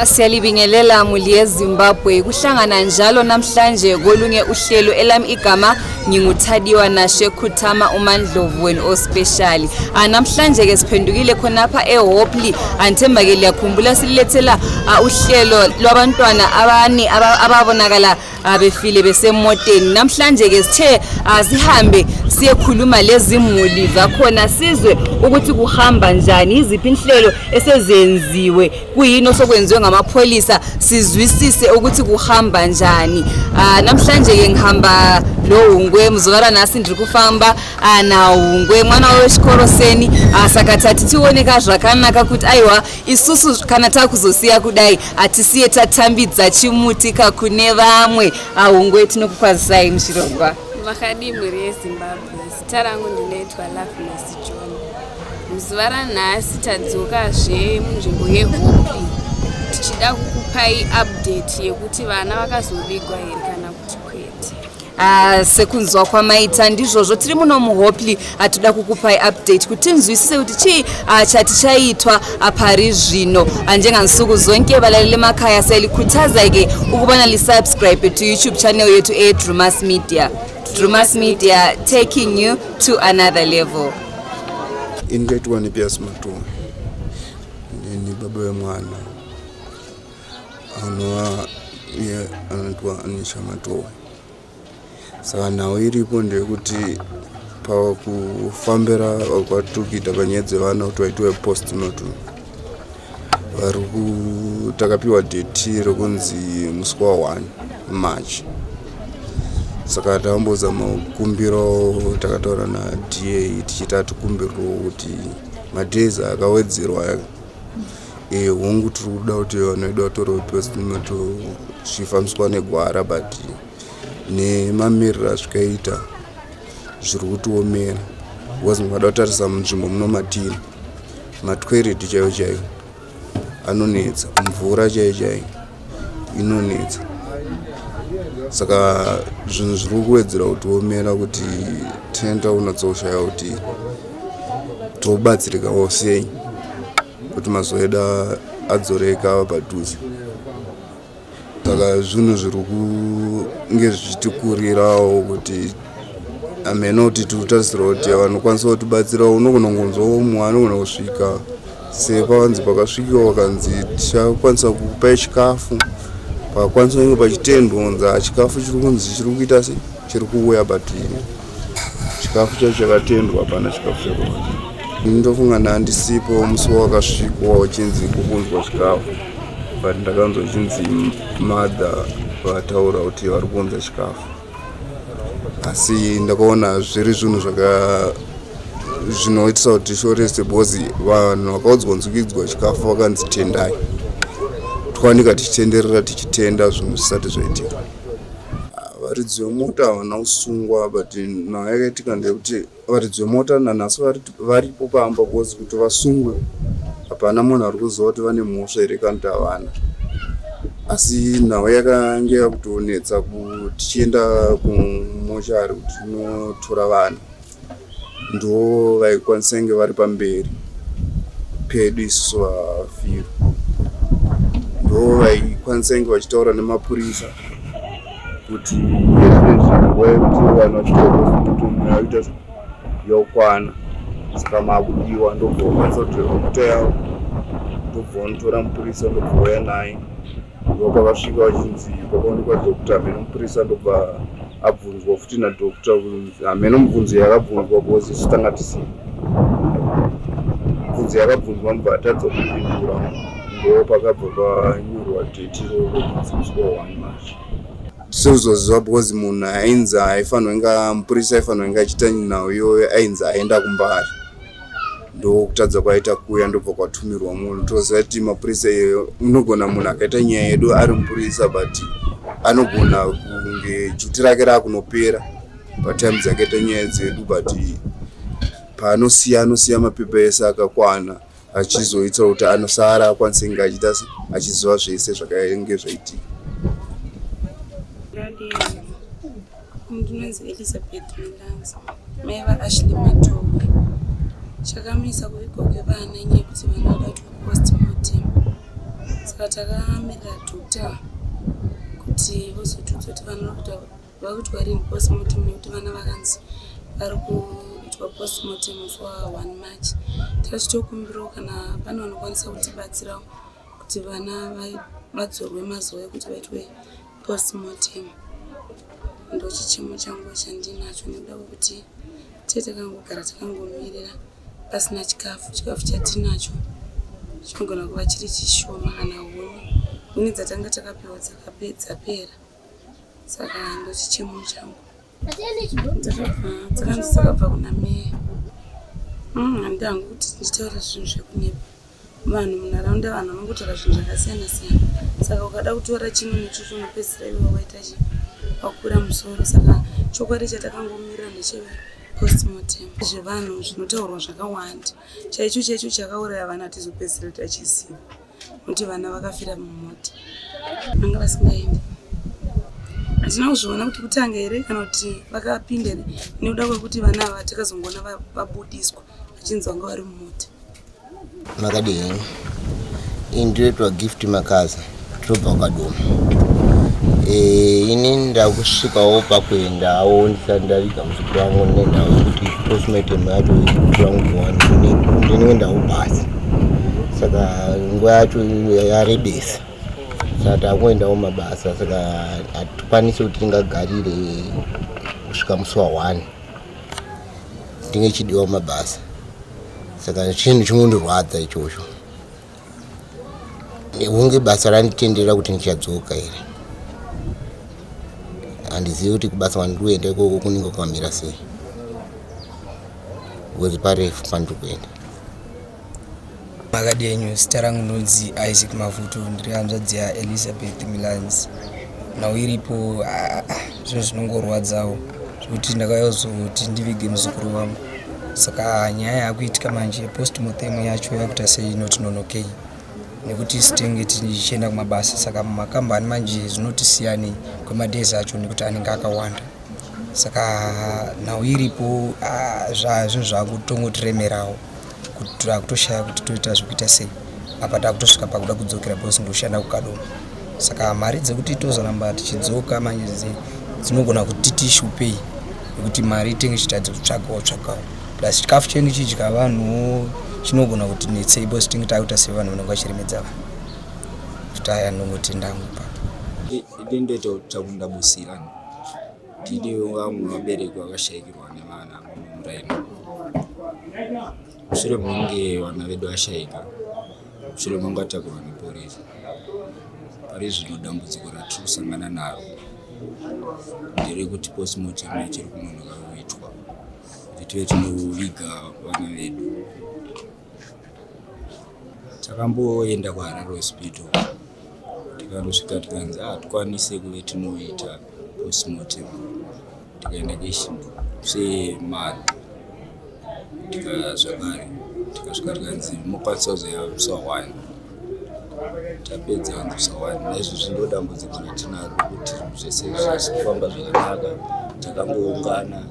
Siyalibingelela muli yeZimbabwe kuhlangana njalo namhlanje kolunye uhlelo elami igama nginguThadiwa Nashe Khuthama uMandlovu wenu ospecial. Ah, namhlanje ke siphendukile khonapha eHopley andithemba ke liyakhumbula sililethela ah, uhlelo lwabantwana abane ababonakala befile besemoteni. Namhlanje ke sithe sihambe siyekhuluma lezimuli zakhona sizwe ukuthi kuhamba njani, yiziphi inhlelo esezenziwe, kuyini osokwenziwe ngamapholisa, sizwisise ukuthi kuhamba njani. Namhlanje ke ngihamba lo Hungwe muzukara nhasi ndiri kufamba naHungwe mwana wechikoro seni. Saka tati tioneka zvakanaka kuti aiwa isusu kana takuzosiya kudai hatisiye tatambidza chimuti kakune vamwe. Hungwe, tinokukwazisai muchirongwa. Makadii mhuri yeZimbabwe? Zita rangu ndinoitwa Loveness John. Muzuva ranhasi tadzokazve munzvimbo yeHopley tichida kukupai update yekuti vana vakazovigwa here kana kuti kwete. Sekunzwa kwamaita ndizvozvo, tiri muno muHopley, hatoda kukupai update kuti tinzwisise kuti chii chati chaitwa pari zvino. Njengansuku zonke balaleli emakhaya, siyalikhuthaza-ke ukubana lisubscribe to YouTube channel yethu eDrumas Media. Drumas Media, taking you to another level. Ini ndaitwa nePias Matowe, ndini baba vemwana anova iye anoitwa Anisha Matowe. Saka nhau iripo ndeyekuti pakufambira kwatiri kuita panyaya dzevana kuti vaitwe postmortem, vari takapiwa date rekunzi musi wa1 March. Saka takambozama kukumbirawo, takataura naDA tichiti atikumbirirewo kuti madays akawedzerwa hongu tiri kuda kuti vanhu vedu vatorwe postmortem zvichifambiswa negwara, but nemamiriro azvikaita zviri kutiomera, because mukada kutarisa munzvimbo muno matiri, matoilet chaiwo chaiwo anonetsa, mvura chaiyo chaiyo inonetsa. Saka zvinhu zviri kuwedzera kutiomera kuti tinoenda kunatsoshaya kuti tobatsirikawo sei kuti mazuva edu adzoreka ava padhuze. Saka zvinhu zviri kunge zvichitikurirawo kuti hameno kuti tiri kutarisira kuti vanokwanisa kutibatsira, unogona kungonzwawo mumwe anogona kusvika sepavanzi pakasvikiwa vakanzi tichakwanisa kukupai chikafu, pakakwanisa kunge pachitendwa kunzi chikafu chiri kunzi chiri kuita sei, chiri kuuya, but chikafu chacho chakatendwa hapana chikafu chakawanda. Ndofunga ndandisipo musi wakasvikwa uchinzi kukunzwa chikafu, but ndakanzwa uchinzi mother vataura kuti vari kuunza chikafu, asi ndakaona zviri zvinhu zvaka zvinoitisa kuti tishorese, because vanhu vakaudzwa kunzikidzwa chikafu vakanzi tendai, twanika tichitenderera tichitenda zvinhu zvisati zvaitika. Varidzi vemota havana kusungwa, but nhau yakaitika ndeyekuti varidzi vemota nanhasi varipo pamba, because kuti vasungwe hapana munhu ari kuziva kuti vane mhosva here kana kuti havana. Asi nhau yakange yakutonetsa tichienda kumochari kuti tinotora vana, ndo vaikwanisa kunge vari pamberi pedu isusu vafiri, ndo vaikwanisa kunge vachitaura nemapurisa kuti yezvinezvi nguva yekuti vanhu vachitorwa postmortem yaita yokwana, saka makudiwa. Ndobva vakwanisa kutorerwa mota yavo, ndobva vanotora mupurisa, ndobva vauya naye. Ndopakasvika vachinzi pakaonekwa doctor, hameno mupurisa ndobva abvunzwa futi nadoctor, hameno mubvunzo yakabvunzwa because isu tanga tisina mubvunzo yakabvunzwa, ndobva atadza kupindura. Ndo pakabva panyorwa date iroro kunzi musi wa1 March. Sekuzoziva because munhu ainzi aifanirwa inga mupurisa aifanirwa inge achiita nhau iyoyo ainzi aenda kuMbare, ndokutadza kwaita kuuya, ndobva kwatumirwa munhu. Toziva kuti mapurisa iyoyo unogona munhu akaita nyaya yedu ari mupurisa, but anogona kunge duty rake raakunopera patime dzakaita nyaya dzedu, but paanosiya anosiya mapepa ese akakwana, achizoitira kuti anosara akwanise kunge achiita achiziva zvese zvakange zvaitika. Ndinonzi Elizabeth Milanza, mai vaAshley Matowe. Chakamisa kuvigwa kwevana inyaya yekuti vana vada kuitwa postmortem, saka takamirira doctor kuti vozotiudza kuti vana vakuitwa rini postmortem, nekuti vana vakanzi vari kuitwa postmortem musi wa1 March. Tachitokumbirawo kana pane vanokwanisa kutibatsirawo kuti vana vadzorwe mazuva ekuti vaitwe postmortem. Ndo chichemo changu chandinacho, nekuda kwekuti tee takangogara takangomirira pasina chikafu. Chikafu chatinacho chinogona kuva chiri chishoma, kana huni, huni dzatanga takapiwa dzapera. Saka ndo chichemo changu. Dzakanzi dzakabva kuna meya. Handidi hangu kuti ndichitaura zvinhu zvekunyepa. Vanhu munharaunda, vanhu vanongotaura zvinhu zvakasiyana siyana, saka ukada kutora chimwe nechicho unopedzisira iwe waita chi wakura musoro. Saka chokwadi chatakangomirira ndechepostmortem. Zvevanhu zvinotaurwa zvakawanda, chaicho chaicho chakauraya vana hatizopedzisira tachiziva, nokuti vana vakafira mumota, vanga vasingaendi. Hatina kuzviona kuti kutanga here kana kuti vakapinda here, nekuda kwekuti vana ava takazongoona vabudiswa vachinzi vanga vari mumota. Makadini? Ini ndinoitwa Gift Makaza, tinobva kuKadoma. Ini ndakusvikawo pakuendawo ndisati ndaviga muzukuru wangu nenhau yekuti postmortem yacho ikutora nguva. Ndinoendawo basi, saka nguva yacho yarebesa, saka takuendawo mabasa, saka hatikwanisi kuti tingagarire kusvika musi wa1, tinge chidiwa mabasa. Saka chinhu chinondirwadza ichocho, hunge basa randitendera kuti ndichadzoka here. Handizivi kuti kubasa kwandiri kuenda ikoko kunenge kwakamira sei, because parefu pandiri kuenda. Makadini? Zita rangu ndonzi Isaac Mavuto, ndiri hanzvadzi yaElizabeth Milans. Nhau iripo, zvinhu zvinongorwadzawo zvekuti ndakazoti ndivige muzukuru wangu, saka nyaya yakuitika manje postmortem yacho yakuita sei inoti nonokei, nekuti isu tinenge tichienda kumabasa, saka mumakambani manje zvinotisiyanei kwemadays acho nekuti anenge akawanda. Saka nhau iripo, zvinhu zvakutongotiremerawo kuti takutoshaya kuti toita zvekuita sei. Apa takutosvika pakuda kudzokera because ndoshanda kuKadoma, saka mari dzekuti tozoramba tichidzoka manje dzinogona kuti tishupei, nekuti mari tenge tichitadza kutsvagawo tsvagawo, plus chikafu chenyu chidya vanhuwo chinogona kuti netsei, because tinge takuita sevanhu vanenge vachiremedza vanhu. Kuti aya ndongoti ndangu papo. Ini ndoita Takunda Busirani. Tine vamwe vabereki vakashayikirwa nevana mumuraini mushure mekunge vana vedu vashayika, mushure mekunge vatakurwa neporisi. Pari zvino dambudziko ratiri kusangana naro nderekuti postmortem yacho iri kunonoka kuitwa kuti tive tinoviga vana vedu. Takamboenda kuHarare Hospital, tikandosvika tikanzi hatikwanise kuve tinoita postmortem. Tikaenda semari zvakare, tikasvika tikanzi mokwanisa kuzoya musi wa1. Tapedza kanzi musi wa1. Naizvozvo ndo dambudziko ratinaro rekuti zvese zvisi kufamba zvakanaka. Takangoungana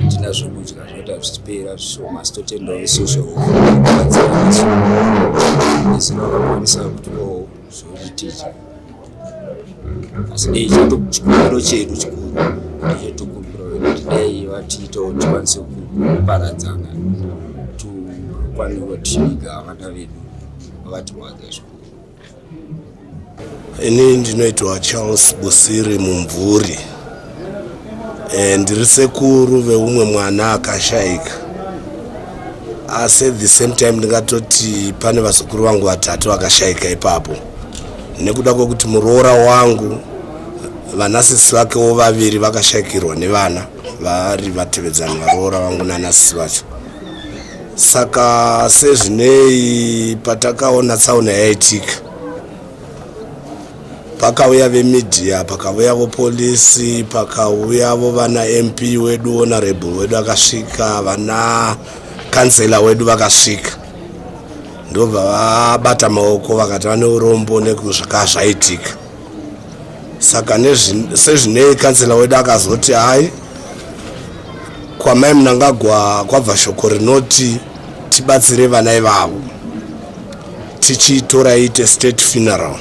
tina zvokudya zvinoita zvichipera zvishoma, asi totendawo isusu kubatsira isu isu vakakwanisa kutipawo zvokuti tidye. Asi dei chikumbiro chedu chikuru ndechetokumbira kuti dai vatiitawo tikwanise kuparadzana, tukwanirwa tichiviga vana vedu vakatirwadza zvikuru. Ini ndinoitwa Charles Busiri Mumvuri. E, ndiri sekuru veumwe mwana akashaika. Asi at the same time ndingatoti pane vazukuru vangu vatatu vakashaika ipapo. Nekuda kwekuti muroora wangu vanasisi vakewo vaviri vakashaikirwa nevana vari vatevedzani varoora vangu nanasisi vacho. Saka sezvinei patakaona tsaona yaitika pakauya vemedia pakauyavo polisi pakauyavo vana mp wedu honorable wedu akasvika vana kansela wedu vakasvika ndobva vabata maoko vakati vane urombo nekuzvakaa zvaitika saka sezvinei kansela wedu akazoti hai kwamai Mnangagwa kwabva shoko rinoti tibatsire vana ivavo tichitora iite state funeral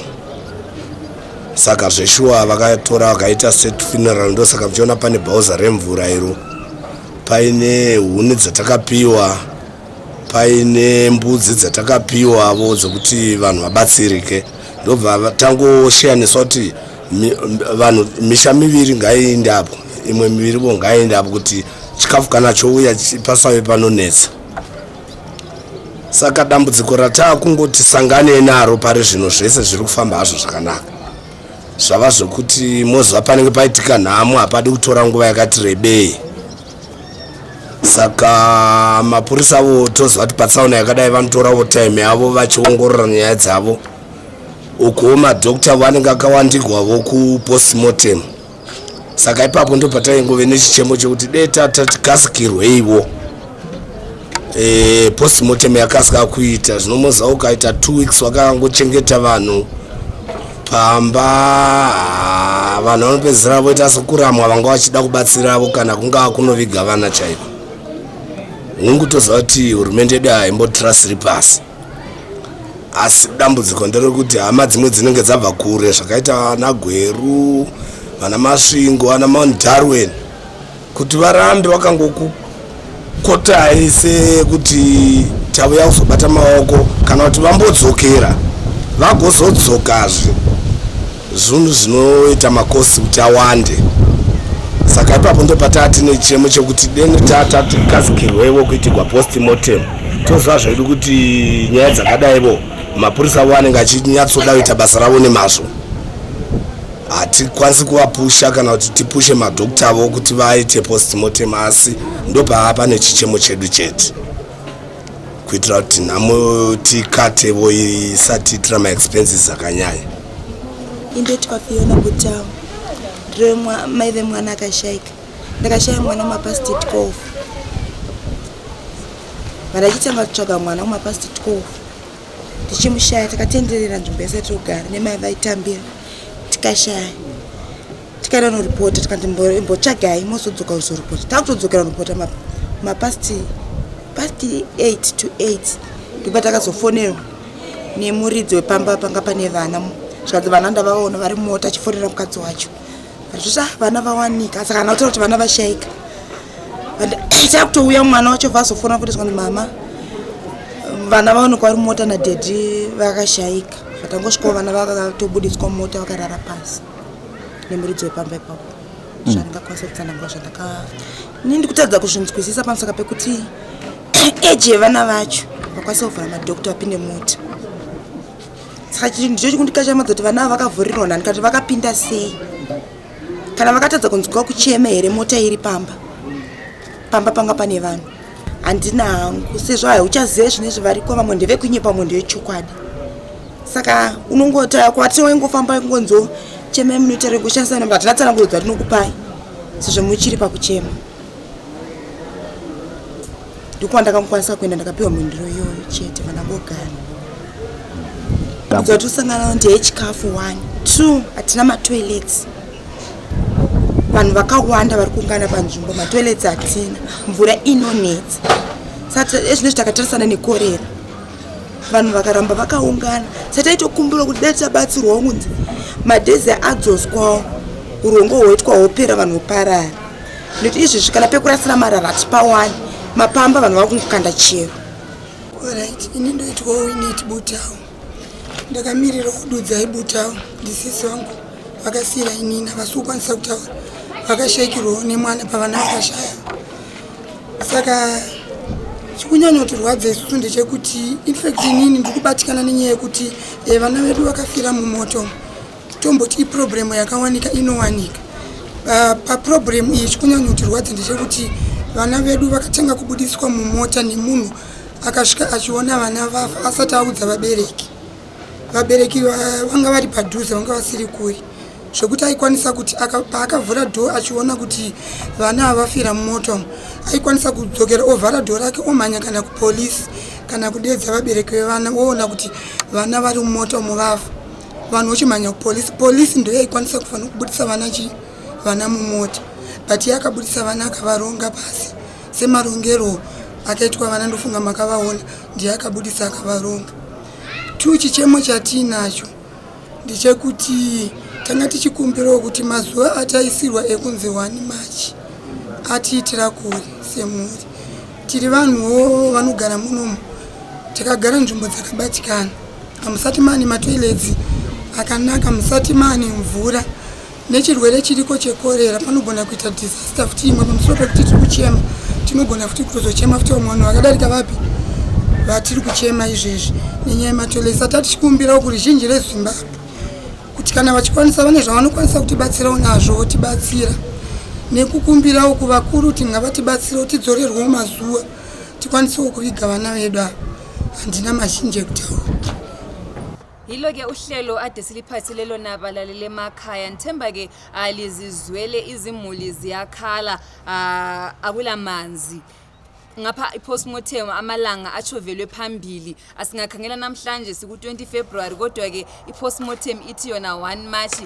saka zveshuwa vakatora vakaita state funeral ndosaka muchiona pane bhauza remvura iro paine huni dzatakapiwa paine mbudzi dzatakapiwavo dzekuti vanhu vabatsirike ndobva tangoshiyaniswa kuti vanhu misha miviri ngaiinde apo imwe miviri vo ngaiinde apo kuti chikafu kana chouya pasave panonetsa saka dambudziko rataakungoti sanganei naro pari zvino zvese zviri kufamba hazvo zvakanaka zvava zvekuti moziva panenge paitika nhamo hapadi kutora nguva yakati rebei saka mapurisa avo toziva kuti patsaona yakadai vanotorawo time yavo vachiongorora nyaya dzavo ukuwo madhokta vanenge akawandigwavo kupostmortem saka ipapo ndo pataingove nechichemo chekuti dei tatikasikirweiwo e, postmortem yakasika kuita zvino moziva ukaita two weeks wakangochengeta vanhu pamba vanhu vanopedzisira voita sekuramwa vanga vachida kubatsiravo kana kungava kunoviga vana chaiko hungu toziva kuti hurumende yedu haimbotirasiri pasi asi dambudziko nderekuti hama dzimwe dzinenge dzabva kure zvakaita vana gweru vana masvingo vana mount darwin kuti varambe vakangokukotai sekuti tauya kuzobata maoko kana kuti vambodzokera vagozodzokazve zvinhu zvinoita makosi kuti awande saka ipapo ndopataa tine chemo chekuti deno tatatikazikirwewo kuitigwa postmortem toziva zvedu kuti nyaya dzakadaivo mapurisa avo anenge achinyatsoda kuita basa ravo nemazvo hatikwanisi kuvapusha kana kuti tipushe madhokta avo kuti vaite postmortem asi ndopaa pane chichemo chedu chete kuitira kuti nhamo tikatevo isatiitira maexpenses akanyanya Indoitwa Fiona Butau ndiri mai vemwana akashaika ndakashaya mwana mapast 12 vandachitanga kutsvaga mwana kumapast 12 tichimushaya takatenderera nzvimbo yese togara nemai vaitambira tikashaya tikaenda noripota tikati imbotsvagai mozodzoka kuzoripota takutodzokera noripota mapast past 8 to 8 ndopa takazofonerwa nemuridzi wepamba panga pane vana zvikanzi vana ndavaona vari mota achifonera mukadzi wacho zvisva vana vawanika saka ana kutaura kuti vana vashaika takutouya mwana wacho vazofona futi zvikanzi mama vana vaonekwa vari mota nadhedhi vakashaika vatangosvikawo vana vakatobuditswa mota vakarara pasi nemuridzi wepamba ipapo mm. zvandingakwanisa kutsanangura zvandaka ini ndikutadza kuzvinzwisisa pamusaka pekuti eji yevana vacho vakwanisa kuvhura madhokta vapinde mota saka chinhu ndicho chikundikashamadza kuti vana ava vakavhurirwa nani kana kuti vakapinda sei kana vakatadza kunzwika kuchema here mota iri pamba pamba panga pane vanhu handina hangu sezvo hauchazive zvinezvi variko vamwe ndevekunyepa vamwe ndevechokwadi saka unongota kwati waingofamba ngonzo chemai munoita rekushandisa namba hatina tsananguro dzatinokupai sezvo muchiri pakuchema ndokwandakangokwanisa kuenda ndakapiwa mhinduro iyoyo chete vandangogara dzatosangana ndeyechikafu one two hatina matoilets vanhu vakawanda vari kuungana panzvimbo matoilets hatina mvura inonetsa saka ezvinezvi takatarisana nekorera vanhu vakaramba vakaungana sataitokumbira kuti dai tabatsirwawo kunzi madhezi adzoswawo urongwa hwoitwa hwopera vanhu voparara nekuti izvezvi kana pekurasira marara hatipawani mapamba vanhu vava kungokanda chero Alright, ini ndoitwa Winnet Butau. Ndakamirira kududzai Butau, ndisisi vangu vakasiira inini, havasi kukwanisa kutaura, vakashaikirwawo nemwana pavana vakashaya. Saka chikunyanyotirwadza isusu ndechekuti infact inini ndiri kubatikana nenyaya yekuti eh, vana vedu vakafira mumoto. Tomboti iproblem yakawanika inowanika paproblem iyi, chikunyanyotirwadza ndechekuti vana vedu vakatanga kubudiswa mumota nemunhu akasvika achiona vana vafa asati audza vabereki. Vabereki vanga vari padhuze, vanga vasiri kure zvekuti aikwanisa kuti paakavhura dhoo achiona kuti vana havafira mumota umu, aikwanisa kudzokera ovhara dhoo rake omhanya kana kupolisi kana kudedza vabereki vevana, oona kuti vana vari mumota umu vafa, vanhu vochimhanya kupolisi. Polisi ndo yaikwanisa kufanira kubudisa vana chi vana mumota, but iye akabudisa vana akavaronga pasi semarongero akaitwa vana, ndofunga makavaona, ndiye akabudisa akavaronga. Tu chichemo chatiinacho ndechekuti tanga tichikumbirawo kuti mazuva ataisirwa ekunzi 1 March atiitira kure semhuri. Tiri vanhuwo vanogara munomu, takagara nzvimbo dzakabatikana, hamusati maane matoilets akanaka, musati maane mvura, nechirwere chiriko chekorera panogona kuita disaster futi imwe. Pamusoro pekuti tiri kuchema, tinogona futi kutozochema futi vamwe vanhu vakadarika vapi vatiri kuchema izvezvi nenyaya yematoilets. Sata tichikumbirawo kuruzhinji reZimbabwe kuti kana vachikwanisa, vane zvavanokwanisa kutibatsirawo nazvo, votibatsira, nekukumbirawo kuvakuru kuti ngavatibatsirewo tidzorerwewo mazuva tikwanisewo kuviga vana vedu ava. Handina mazhinji ekutaura. Yilo-ke uhlelo ade siliphathele lona balalele emakhaya. Ngithemba-ke alizizwele izimuli ziyakhala, akula manzi ngapha, i-postmortem amalanga atshovelwe phambili. Asingakhangela namhlanje siku-20 February, kodwa-ke i-postmortem ithi yona 1 March.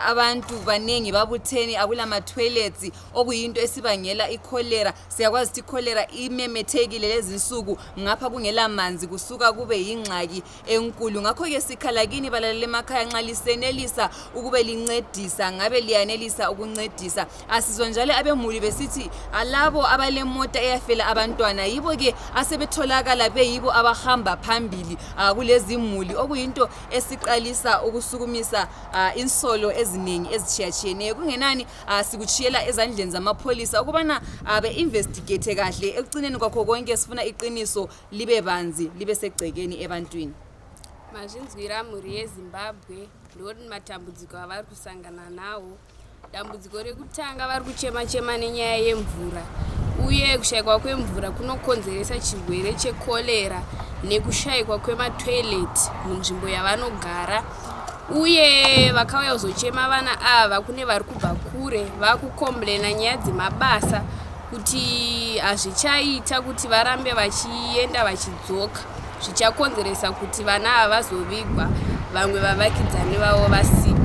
Abantu baningi babutheni, akula ma-toilets, okuyinto esibangela ikholera. Siyakwazi ukuthi ikholera imemethekile lezi nsuku, ngapha kungela manzi, kusuka kube yingxaki enkulu. Ngakho-ke sikhala kini balalele emakhaya, nxa lisenelisa ukube lincedisa, ngabe liyanelisa ukuncedisa. Asizwa njalo abemuli besithi alabo abalemota eyafela abantwana yibo-ke asebetholakala beyibo abahamba phambili kulezi muli, okuyinto esiqalisa ukusukumisa insolo eziningi ezitshiyatshiyeneyo. Kungenani sikutshiyela ezandleni zamapholisa ukubana be-investigate kahle. Ekucineni kwakho konke sifuna iqiniso libe banzi, libe segcekeni ebantwini. Mazvinzwira mhuri yeZimbabwe, ndo matambudziko avari kusangana nawo. Dambudziko rekutanga, vari kuchema chema nenyaya yemvura, uye kushayikwa kwemvura kunokonzeresa chirwere chekorera, nekushayikwa kwematoilet munzvimbo yavanogara. Uye vakauya kuzochema vana ava, kune vari kubva kure vakukomblena nyaya dzemabasa kuti hazvichaita kuti varambe vachienda vachidzoka, zvichakonzeresa kuti vana ava vazovigwa vamwe vavakidzani vavo vasipo.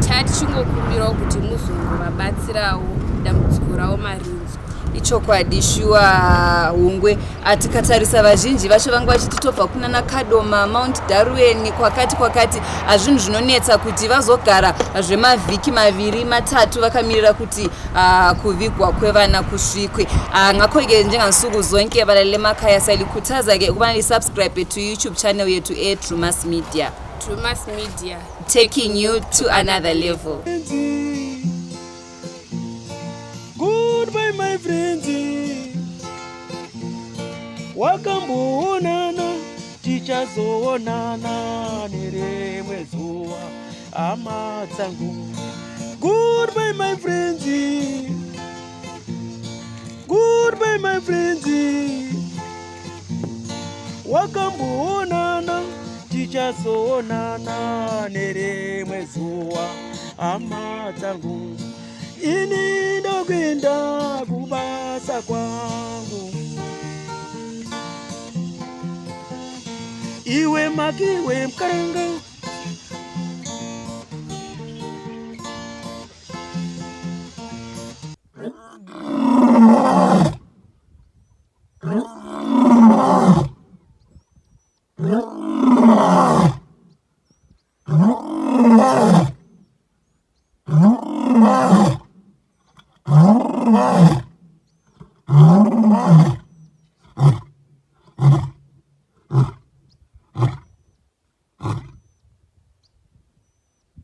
Tatichingokumbirawo kuti muzongovabatsirawo, dambudziko ravo marinzwa. Ichokwadi shuwa hungwe. Tikatarisa vazhinji vacho vanga vachiti tobva kunana Kadoma, Mount Darwin, kwakati kwakati. Hazvinhu zvinonetsa kuti vazogara zvemavhiki 2 3 vakamirira kuti kuvigwa kwevana kusvikwe. Ngakho-ke njengansuku zonke balalele emakhaya, siyalikhuthaza-ke ukubana li-subscribe to YouTube channel yethu e-Drumas Media. Drumas Media, taking you to another level. Goodbye my friends, wakamboonana, tichazoonana nerimwe zuva hama dzangu. Goodbye my friends, goodbye my friends, wakamboonana, tichazoonana nerimwe zuva hama dzangu. Ini ndokuenda kubasa kwangu, iwe makiwe mukaranga.